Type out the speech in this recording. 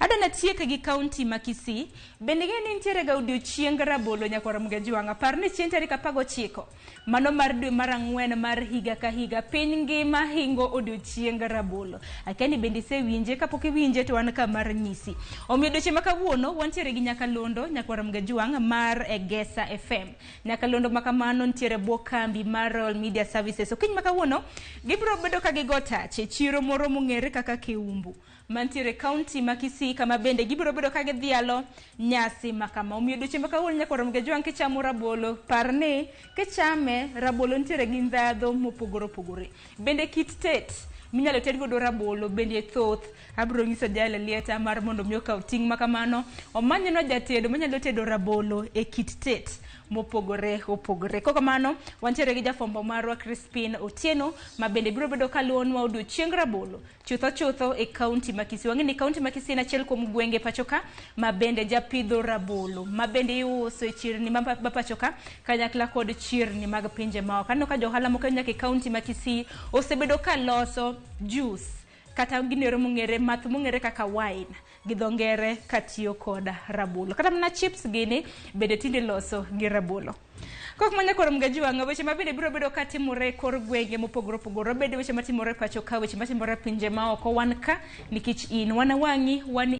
Adwa natiek gi kaunti ma Kisii. Bende ing'eyo ni nitiere ga odiochieng rabolo nyakwar Mgajwang'a. Par ni chieng' tarik 19 mano mar dwe mar ang'wen mar higa ka higa piny ngima hingo odiochieng rabolo. Akia ni bende isewinje, kapok iwinje to wan ka mar nyisi. Omiyo odiochieng' ma kawuono wantiere gi nyakalondo nyakwar Mgajwang' mar Egesa FM. Nyakalondo ma kamano nitiere bwo kambi mar Royal Media Services. Okinyi ma kawuono gibiro bedo ka gigo tach e chiro moro mong'ere kaka Keumbu mantiere kaunti ma Kisii kama bende gibiro bedo ka gidhialo nyasi ma kama. Omiyo odiochieng' ma kawuono nyakwar Mgajwang' kichamo rabolo, par ni kichame rabolo nitiere gi ndhadho mopogore opogore. Bende kit tet minyalo ted godo rabolo bende thoth. Abiro nyiso Jael Elieta mar mondo mi okaw ting' ma kamano, omanynwa jatedo manyalo tedo rabolo e kit tet mopogore opogore. Kok kamano, wantiere gi jafwambo marwa Crispin Otieno ma bende biro bedo kaluwonwa odiochieng rabolo chutho chutho e kaunti ma Kisii. Wang'e ni kaunti ma Kisii en achiel kuom gwenge pacho ka ma bende japidho rabolo ma bende iuso e chirni ma pacho ka kanyakla kod chirni mag pinje maoko. Aneno ka johala moko nyaka e kaunti ma Kisii osebedo ka loso juice kata gino mong'ere math mong'ere kaka wine gi dho ngere katiyo kod rabolo. Kata mana chips gini bende tinde loso gi rabolo. Kok manya koro Mgajwang'a, weche ma bende biro bedo katimore e kor gwenge mopogore opogore, obed weche matimore pacho ka, weche matimore e pinje maoko, wan ka nikech in, wan wang'i, wan